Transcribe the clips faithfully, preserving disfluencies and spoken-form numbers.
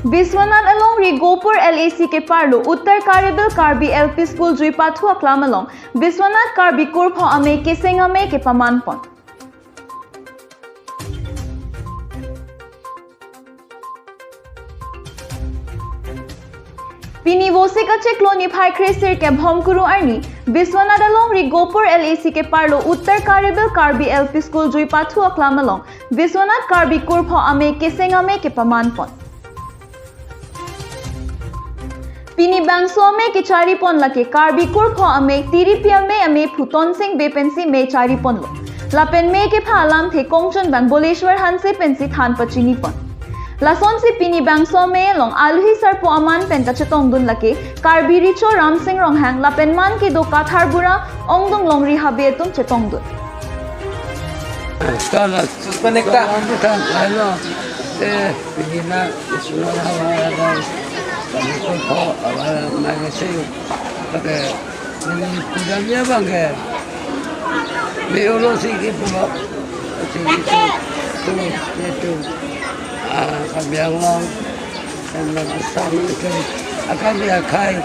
Biswanath alongri Gopur L A C keparlo Uttar Karibel Karbi L P School juipathu aklam along Biswanath Karbi kurpho amei keseng amei kepaman pon. Pini Vosik achiklo niphai kre-sirkep Bhomkuru arni Biswanath alongri Gopur L A C keparlo Uttar Karibel Karbi L P School juipathu aklam along Biswanath Karbi kurpho amei keseng amei kepaman pon. Pini bangso amei kechari pon lake Karbi kurpho amei Tiripi amei ameiphu Tonsing Bey pensi mei chari ponlo. Lapen mei kepha alamthe kongchunbang Boleshwar Hanse pensi than pachini pon. Lasonsi pini bangso amei along aluhi sarpo aman pen kachetongdun lake Karbi Recho Ramsing Ronghang lapen man kedo Kathar Bura, ongdung longri habe atum chetongdun. Kala Suspenekta. Kala bukan kala. Eh, pini na semua hal ada. Kami pun kok awal mai sih. Pakai ini kuda dia bang ke. Biologi ke pulo. Sini itu, itu, itu. Ah, kami yang long. Yang besar itu. Akan dia kai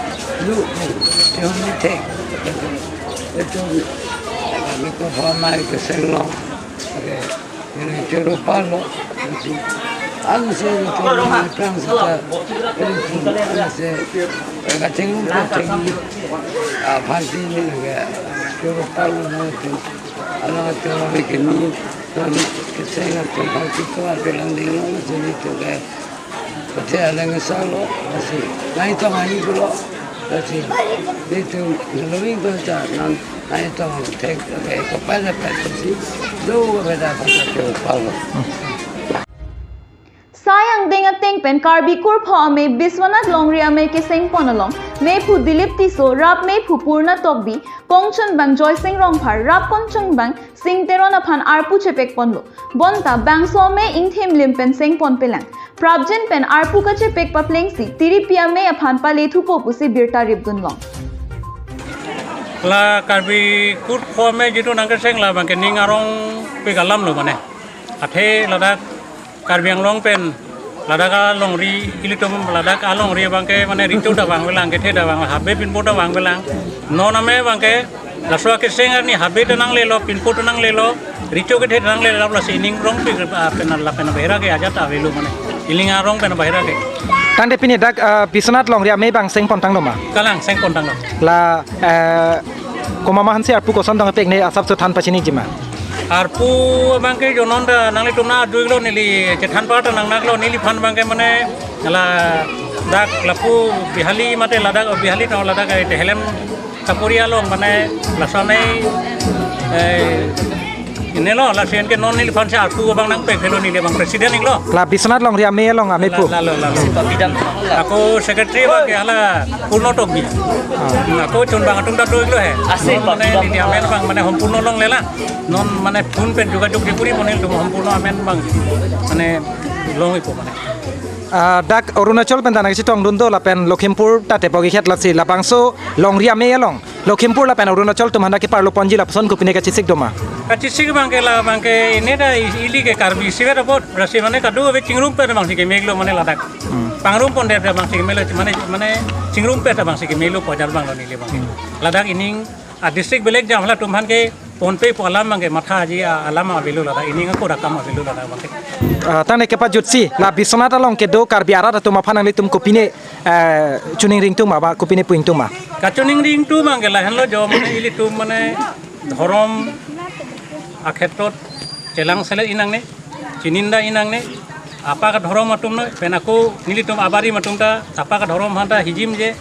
lu. Yang ini tek. Itu. Kami pun kok mai keseng long. Oke. Ini choro palo. Ansi choro matang seta. Ansi kaching kaching. Ah, pasti ini juga choro palo na itu. Ala choro bikin ini. Dan kesengat tempat itu ada lang dingin sini juga. Pati alang asalo, lasi nai tong ani pulo, lasi itum nalowing ko ta nang nai tong thek ke ko pada pada si do ko pada pada ke palo. Sai angdeng ateng pen Karbi kurpho amei Biswanath longri amei keseng pon along meiphu Dilip Tisso, rap meiphu Purna Tokbi, kongchunbang Joysing Rongphar, rap kongchunbang Sing Teron aphan arpu chepek ponlo. Bonta bangso amei ingthim lim pen seng ponpelang. Prapjin pen arpu kachepek paplengsi Tiripi amei aphan pale thupo pusi birta ripdun long. La Karbi kurpho amei jitu nangkeseng la bangke ning arongpik alam lo mane. Athe ladak Karbi Anglong pen ladak alongri ilitum ladak alongri bangke mane Recho ta vangvelang, kethe ta vang, habe pinpo ta vangvelang. Non amei bangke laso akeseng arni habe ta nanglelo, pinpo ta nanglelo, Recho kethe ta nanglelo, lasi ining arongpik, ah, pen lapen bahira ke ajat avelo mane. Ining arong pen bahira ke. Tangte pini dak, ah, Biswanath longri amei bang seng pontanglo ma? Kalang seng pontanglo. La, eh, komat ma hansi arpu koson dong pek ne asap so than pachini jima? Arpu bangke jonon ta nanglitum na aduilo neli chethan par ta nangnaklo neliphan bangke mane ladak lapu Bihali mate ladak Bihali no ladak ai Tehelem Kapuri along mane lason ai, eh, inelo lasi anke non neliphan si arpu abang nangpek helo neli abang president inglo. La Biswanath longri amei along ameiphu. La, la, la, la. Ako secretary bangke hala Purna Tokbi. Ah. Hmm, ako chunbang atum ta doiklo he. Asik, non mane Pak. Neli amen bang mane hompurno longlelang. Non mane phone pen jogajog dipuri mane tum hompurno amen bang. Mane long ipo mane. Ah, dak Arunachal pen ta nangchetongdun do lapen Lakhimpur ta tepo kekhet lasi labangso longri amei along Lakhimpur lapen Arunachal atum aphan ta keparlo ponji lapuson kopine kachesik do ma? Kachesik bangke la bangke ini ta i-, ili ke Karbi isivet apot berarti mane kadokave chingrumpet bangsi kemelo mane ladak. Hmm. Pangrum pondet bangsi kemelo mane, mane chingrumpet bangsi kemelo pojar bang lo neli bangke. Hmm. Ladak ining a district belek jam halatum aphan ke ponpe pu alam bangke mathaji a-, alam avelo ladak ining ako rakam avelo ladak bangke. Ah, tangte kepajutsi la Biswanath along kedo Karbi arat atum aphan nanglitum kopine, eh, choningri ingtung ma ba kopine pu ingtung ma? Kachoningri ingtung bangke lahenlo jo mane ilitum mane dhorom akhetrot chelang selet inangne, chinida inangne, apa kadhorom atum ne, pen ako nelitum abarim atum ta, apa kadhorom aphan ta hijim je,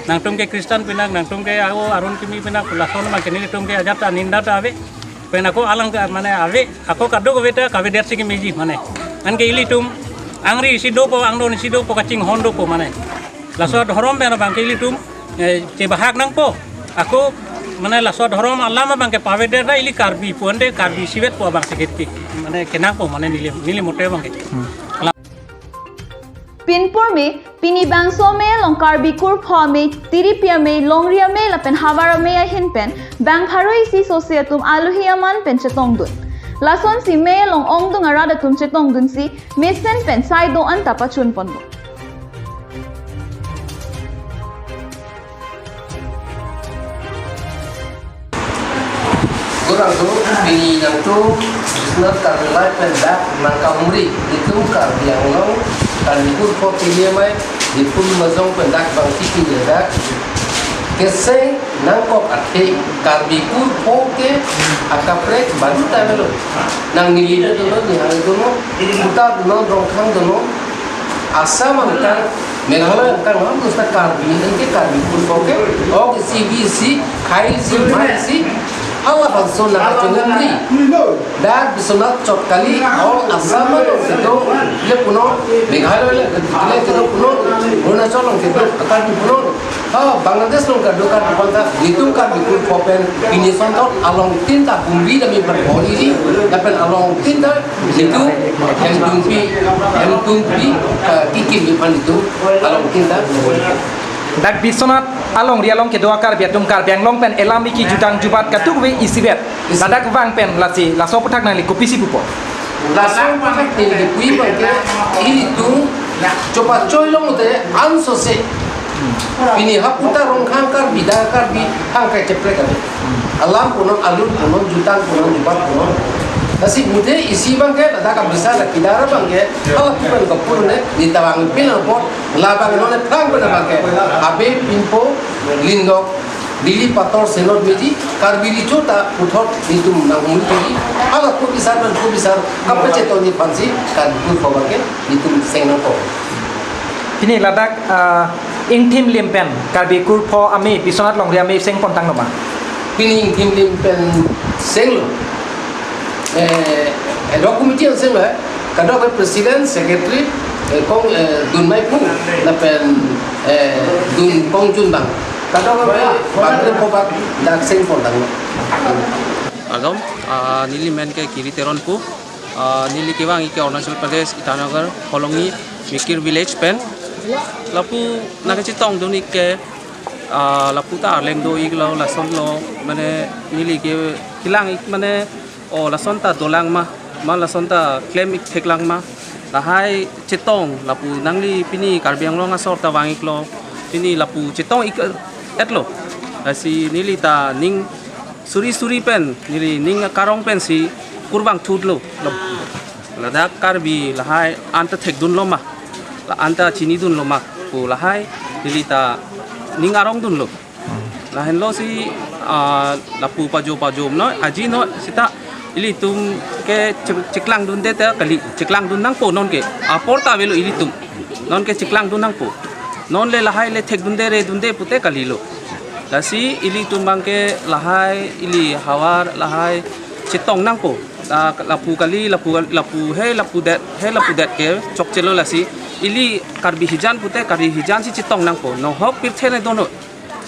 nangtum ke Christian pinak, nangtum ke ako aron kimi pinak, lason bangke nelitum ke ajat ta ninda ta ave, pen ako alang ke mane ave, ako kadokave ta kavedet si kemeji mane. Anke ilitum, angri isi dopo, angdon isi dopo, kachinghon dopo mane. Laso dhorom pen bangke ilitum, eh, chebahak nangpo. Ako, mane laso dhorom alam bangke pavedet ra ili Karbi pu ante Karbi isivet pu bangsi keti. Mane kenangpo mane neli, neli mote bangke. Hmm. Pinpur me, pini bangso amei along Karbi kurpho amei, Tiripi amei, longri amei lapen havar amei ahin pen bang pharo isi sosi atum aluhi aman pen chetongdun. Lasonsi mei along ongdung arat atum chetongdunsi mesen pen sai do-an ta pachun ponlo. Nangtum Biswanath Karbi Live pen dak nangkahumri, itum Karbi Anglong, Karbi Kurpho Tili Amei, itum Majong pen dak bang tipi dak. Keseng nangkok athe, Karbi Kurpho ke akaprek baru ta melo. Nang neli ta dolo, nihang dolo, Kuta dolo, Rongkhang dolo, Assam angkang, Meghalaya angkang, lapuson ta Karbi, anke Karbi Kurpho ke, ok isi, bi isi, khai isi, mai isi, halabangso nangkachongri. Dak Biswanath chot kali, o Assam along kedo, le punon, Meghalaya le, le kedo punon, Arunachal along kedo, Karbi punon. Ha, Bangladesh along kedo Karbi aphan ta, itum Karbi Kurpho pen, pini sonthot along tin ta humri dami perpori di, lapen along tin ta, itum, hemtungpi, hemtungpi, eh, kekim aphan itum, along tin ta. Dak Biswanath alongri along kedo a-Karbi atum Karbi Anglong pen elam eki jutang jubat kadokave isivet. Ladak vang pen lasi, laso aputhak nangli kopisi pupo? Laso aputhak neli kipu abang ke, ilitum chopachoi longte ansose. Pini hapu ta Rongkhang Karbi, dak Karbi hang kai cheprek ave. Alam punon, alut punon, jutang punon, jubat punon. Lasi muthe isi abang ke, ladak kabisa la kedar abang ke, hala kipan kapur ne, neta vangpin apot, labang non ne phrang pen abang ke. Abe pinpo, lindok, Dili pator senot meji, Karbi Recho ta puthot itum nanghumri ji. Hala kopisar pen kopisar, kapachetonji aphansi, Karbi Kurpho abang ke, itum seng nangkok. Pini ladak, ah, ingthim lim pen, Karbi Kurpho Amei, Biswanath longri amei seng pontang lo ma? Pini ingthim lim pen senglo. Eh, ad hoc committee an senglo, eh. Kadokave president, secretary, eh, kong, eh, dun maiphu, lapen, eh, dun kongjun abang. Kadokave bangre phopak dak seng pontang lo. Kardom, ah, neli men ke Kiri Teron pu. Ah, neli kevang ik ke Arunachal Pradesh, Itanagar, Hollongi, Mikir village pen. Lapu nangkachetongdun ik ke, ah, lapu ta arleng do iklo, lason lo, mane neli ke kelang ik mane, o lason ta dolang ma, ma lason ta klem ik theklang ma, lahai chetong, lapu nangli pini Karbi Anglong asor ta vang iklo, pini lapu chetong ik etlo, lasi neli ta ning suri suri pen, neli ning akarong pensi kurvangthu lo. Lap-, ladak Karbi lahai anta thekdun lo ma, la anta chinidun lo ma pu lahai neli ta ning arongdun lo. Lahenlo si, ah, lapu pajo pajo no, aji no seta ilitum ke chek-, cheklangdunde ta kali, cheklangdun nangpo non ke. Apor ta avelo ilitum. Non ke cheklangdun nangpo. Non le lahai le thekdunde redunde pute kalilo. Lasi ilitum abang ke lahai ili havar lahai chetong nangpo. La, lapu kali, lapu, lapu he, lapu det, he lapu det ke chokchelo lasi. Ili Karbi hijan pute Karbi hijan si chetong nangpo. Nohok pirthe ne dono.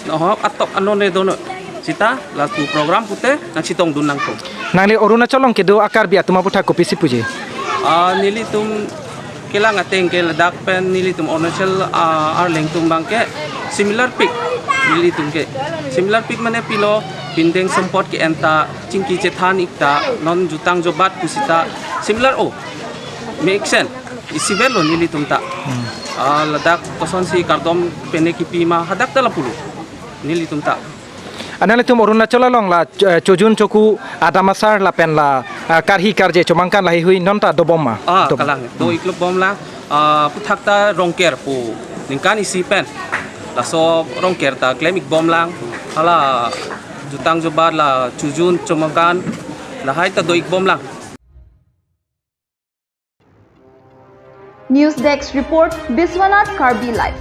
Nohok atok anon ne dono. Seta lapu program pute nangchetongdun nangpo. Nangli Arunachal along kedo a-Karbi atum aputhak kopisi puji? Ah, nelitum kelang ateng ke ladak pen nelitum Arunachal, ah, arleng atum abang ke similar pik nelitum ke. Similar pik mane pilo, pindeng sumpot ke-en ta, chingki chethan ik ta, non jutang jubat pusita similar o. Make sense. Isivet lo nelitum ta. Hmm. Ah, ladak kosonsi kardom pen ne kipi ma hadak ta lapulo nelitum ta. Analitum Arunachal along la, eh, chojun choku adam asar lapen la, eh, karhi karje chomangkan laheihui non ta dobom ma? Ah, dobom. Kalang. Do, hmm, iklo bom lang, ah, aputhak ta Rongker pu ningkan isi pen. Laso Rongker ta klem ik bom lang. Hala jutang jubat la chojun chomangkan lahai ta do ik bom lang. News Desk Report, Biswanath Karbi Live.